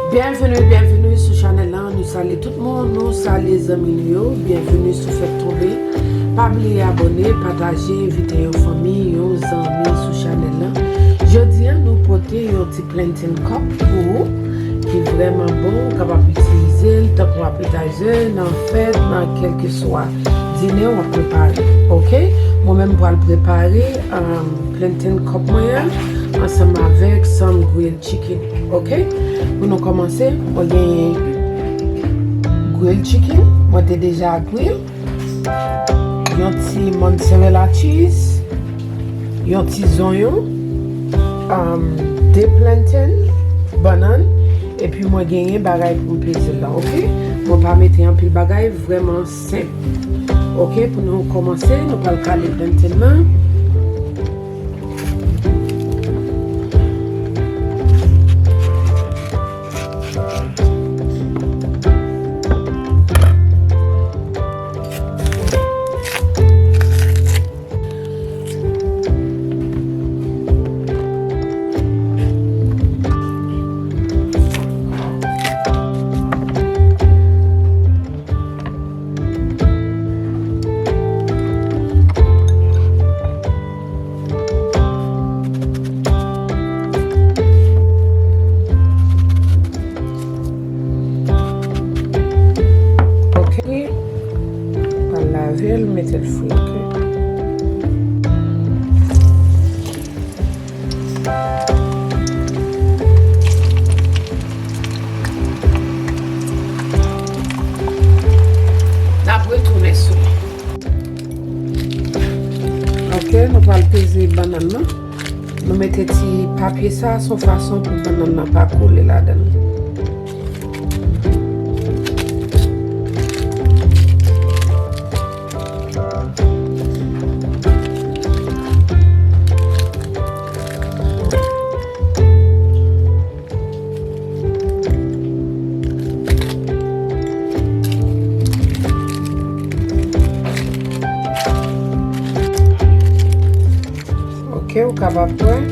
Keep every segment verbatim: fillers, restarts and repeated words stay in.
Byenveni, byenveni sou chanèl lan. Nou salye tout moun, nou salye zanmi nou yo. Byenveni sou Fèt Tonbe. Pa bliye abòne, pataje, envite yon fanmi, yon zanmi sou chanèl lan. Jodi a, nou pote yon ti plantain cup pou ou, ki vrèman bon, ou kapab itilize l tankou appetizer, nan fèt, nan kèlkeswa dine w ap prepare, oke? Mwen menm m pral prepare, um, plantain cup mwen an ansanm avèk some grilled chicken, oke? Pou nou kòmanse, mwen genyen grilled chicken, mwen te deja grill, yon ti mozzarella cheese, yon ti zonyon, um, de plantain, bannann, epi mwen genyen bagay pou m peze l la, oke? Mwen pa mete anpil bagay, vrèman senp. Oke, pou nou kòmanse, nou pral kale plantain nan. Oke. Al lave l, mete l fri, oke. N ap retounen sou li. Oke, nou pral peze bannann nan. Nou mete ti papye sa, se yon fason pou bannann nan pa kole ladan l. Oke, ou kapab pran.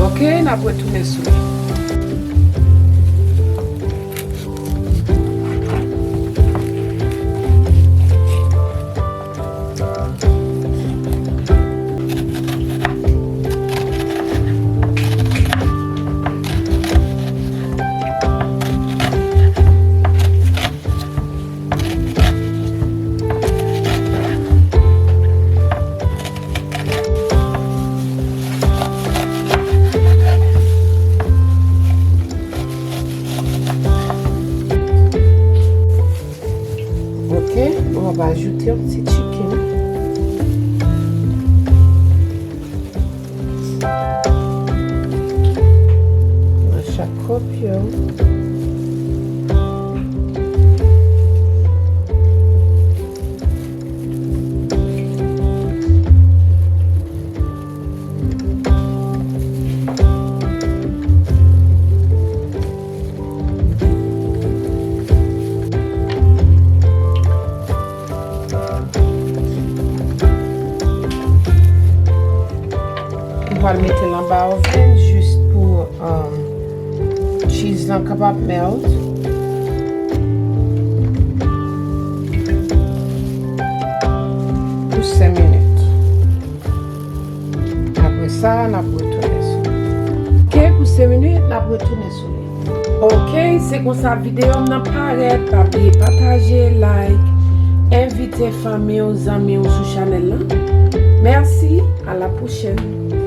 Oke, n ap retounen sou li. Oke, nou ap ajoute yon ti chicken. Nan chak kòp yo. M pral mete l anba oven jis pou, um, cheese lan kapab melt pou senk minit. Apre sa, n ap retounen sou li. Oke, pou senk minit, n ap retounen sou li. Oke, se konsa videyo m nan parèt. Pa bliye pataje, like, envite fanmi w, zanmi w sou chanèl lan. Mèsi, a la pwochèn.